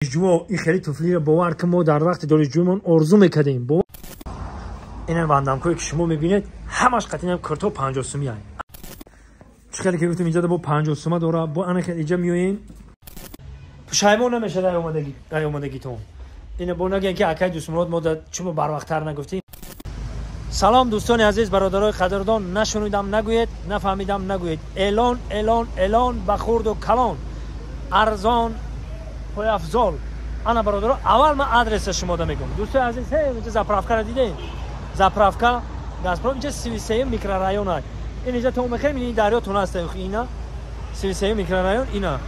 Донишҷӯ ин хеле туфлиро бовар ки мо дар вақти донишҷӯимон орзу мекардем. Инам вандамкое ки шумо мебинед, ҳамаш қатинам курто 50 сумӣ ай. Чӣ хеле ки гуфтем, инҷа бо 50 сума дора, бо ана хеле иҷа меоем. Пушаймон намешад ай омадагитон. Ина бо нагӯян ки акай Дӯстмурод мо чумо барвақттар нагуфтем. Салом, дӯстони азиз, бародарои қадрдон, нашунидам нагӯед, нафаҳмидам нагӯед. Эълон, эълон, эълон ба хурду калон. Арзон пойафзол. Ана, бародаро, аввал ман адреса шумода мегӯм. Дӯстои азиз, инҷа заправкаро дидем? Заправка Газпром инҷа 33 микрорайон ай. Ин инҷа то мехем, ин дарё тун аст, ина 33 микрорайон, ина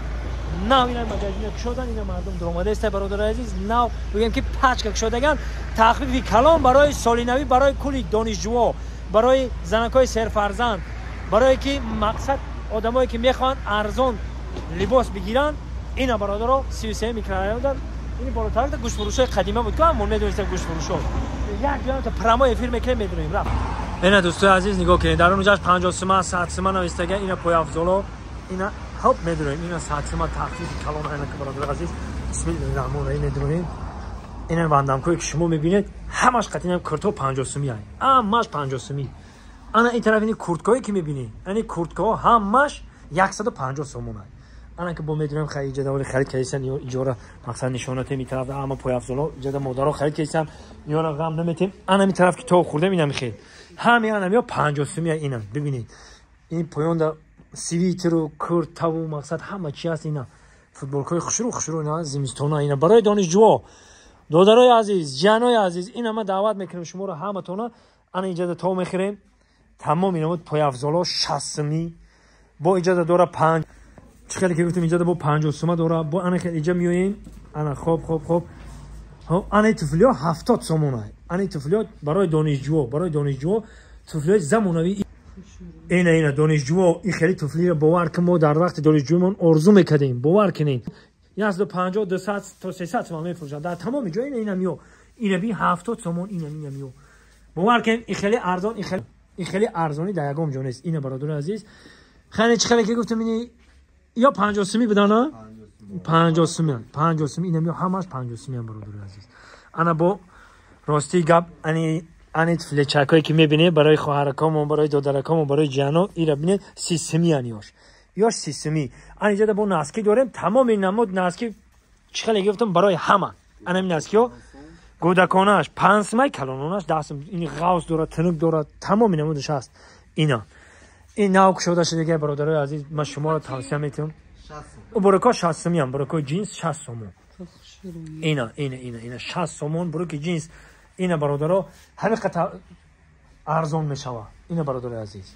нав ина магазина кушодан, ина мардум дуромада бародарои азиз, нав бигӯем ки пачка кушодаган, тахфифи калон барои соли навӣ, барои кулли донишҷӯҳо, барои занакҳои серфарзанд, барое ки мақсад одамое ки мехоҳанд арзон либос бигиранд. Ина, бародаро, 33 микрорайонда, ин болотарда гӯштфурӯшои қадима буд, ку ҳамон медонистем гӯштфурӯшо. Як ҷоям прямой эфир мекунем, медонем, рафт. Ина, дӯстои азиз, нигоҳ кунед, дар он ҷаш 50 сума, 100 сума навистага, ина пойафзоло, ина хоб медонем, ина 100 сума тахфифи калон. Ина, бародари азиз, бисмиллаҳи раҳмони раҳим, медонем. Ина вандамкое ки шумо мебинед, ҳамаш қатинам курто 50 сумӣ ай, ҳамаш 50 сумӣ. Ана ин тараф ини курткое ки мебинед, ани курткаҳо ҳамаш 150 сомон ай. Ана ки бо медонем, хай иҷа даволи харид кардисан, ё иҷора мақсад нишонатем. Ин тараф ама пойафзоло, иҷада модаро харид кардисан, ёра ғам наметем. Ана ми тараф ки то хурдем, ина михел ҳами ана ё 50 сумӣ. Ина бибинед, ин поёнда свитеру куртаву мақсад ҳама чи ҳаст. Ина футболкаи хушрӯ хушрӯ, ина зимистона, ина барои донишҷӯҳо. Додарои азиз, ҷанои азиз, ина ма даъват мекунем шуморо ҳаматона. Ана иҷада то мехӯрем, тамом ина пойафзоло 60 сумӣ, бо иҷада дора панҷ. Чӣ хеле ки гуфтем, инҷа бо 50 сума дора, бо ана хеле иҷа меоем. Ана хоб, хоб, хоб, ана туфлиҳо 70 сомон ай. Ана туфлиҳо барои донишҷӯҳо, барои донишҷӯҳо туфлиҳои замонавӣ. Ина, ина донишҷӯҳо ин хеле туфлиро бовар ки мо дар вақти донишҷӯимон орзу мекардем. Бовар кунед, 150, 200 то 300 сомон мефурӯшанд дар тамоми ҷо. Ина, ина миё, ина би 70 сомон, ина, ина миё. Бовар кунед, ин хеле арзон, ин хеле арзонӣ дар ягон ҷо нест. Ина, бародари азиз, хеле чӣ хеле ки гуфтем, ини ё 50 сумӣ будана, 50 сумӣ, 50 сумӣ, ина миё ҳамаш 50 сумӣ, бародари азиз. Ана бо ростии гап, ани туфлечакое ки мебинед, барои хоҳаракомон, барои додаракомон, барои ҷиано, ира бинед, 30 сумӣ ани ёш, 30 сумӣ. Ани иҷода бо носки дорем, тамоми намуд носки, чӣ хеле гуфтам, барои ҳама. Анами носкиҳо гӯдаконааш 5 сумай, калононаш 10 сум. Ин ғавс дорад, тунук дорад, тамоми намудаш ҳаст. Ина ин нав кушода шуда, бародарои азиз, ман шуморо тавсия метиҳам. Буруко 60 сумиам, буруко ҷинс 60 сомон. Ина, ина, ина, ина 60 сомон буруки ҷинс. Ина, бародаро, ҳамин қадар арзон мешава. Ина, бародарои азиз,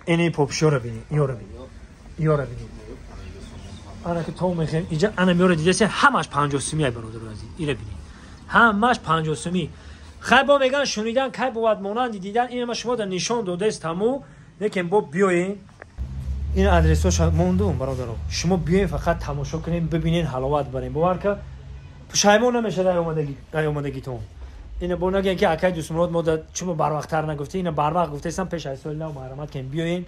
ини попшиёро бинед, иёро бинед, иёро бинед. Ана ки то мехем иҷа, ана миёро дидасе, ҳамаш 50 сумӣ ай, бародарои азиз, ира бинед, ҳамаш 50 сумӣ. Хай, бо меган, шунидан кай бувад монанди дидан. Ина ма шумо да нишон додестаму, лекин бо биёен, ин адресоша мондум, бародаро, шумо биёен, фақат тамошо кунем, бибинен, ҳаловат барем. Бовар ка, пушаймон намешад ай омадагитон. Ина бо нагӯян ки акай Дӯстмурод мо чумо барвақттар нагуфтӣ. Ина барвақт гуфтесам, пеш аз соли нав марҳамат кунем, биёен,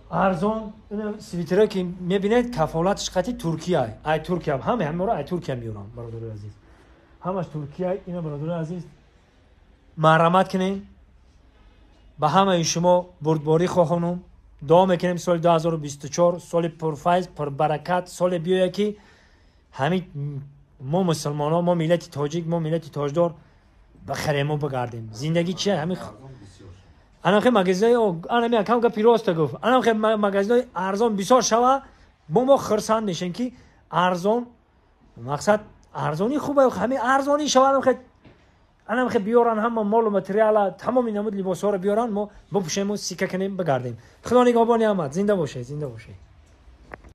арзон. Ина свитерое ки мебинед, кафолаташ қати Туркия, ай Туркия, ҳаме ҳамаро ай Туркия меёрам, бародарои азиз, ҳамаш Туркия. Ина, бародарои азиз, марҳамат кунем. Ба ҳамаи шумо бурдборӣ хоҳонум, дуо мекунем, соли 2024 соли пурфайз, пурбаракат соле биёяд, ки ҳамин мо мусулмонҳо, мо миллати тоҷик, мо миллати тоҷдор ба херемо бигардем. Зиндагӣ чия? Ҳамин анахе магазинои, анами акам гапи роста гуфт, анахе магазинои арзон бисёр шава, бо мо хурсанд мешем, ки арзон, мақсад арзонӣ хуба, ҳамин арзонӣ шава, анамхе биёран ҳама молу материала, тамоми намуд либосҳоро биёран, мо бипӯшему сика кунем, бигардем. Худо нигаҳбони ҳамат, зинда бошед, зинда бошед.